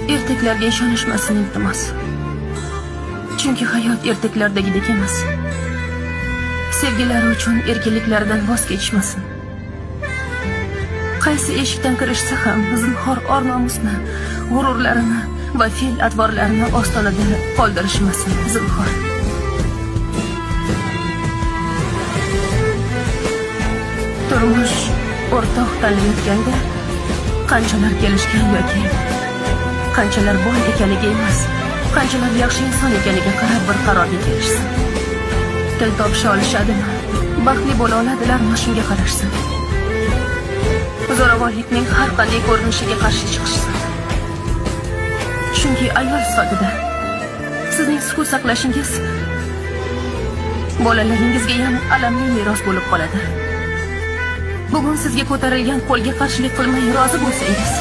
Ertaklarga ishonishmasin, iltimos. Chunki hayot ertaklardagidek emas. Sevgilari uchun erkinliklaridan voz kechishmasin. Qaysi eshikdan kirishsa ham zinhor or-nomusni, g'ururlarini va fe'l atvorlarini ostonada qoldirishmasin, zinhor. Turmush o'rtoq tanlayotganda qanchalar kelishgan yoki qanchalar boy ekaniga emas, qanchalar yaxshi inson ekaniga qarab bir qarorga kelishsin. Til topisha olishadimi, baxtli bo'la oladilarmi, shunga qarashsin. Zo'ravonlikning har qanday ko'rinishiga qarshi chiqishsin. Chunki ayol sifatida sizning sukut saqlashingiz bolalaringizga ham alamli meros bo'lib qoladi. Bugun sizga ko'tarilgan qo'lga qarshilik qilmay rozi bo'lsangiz,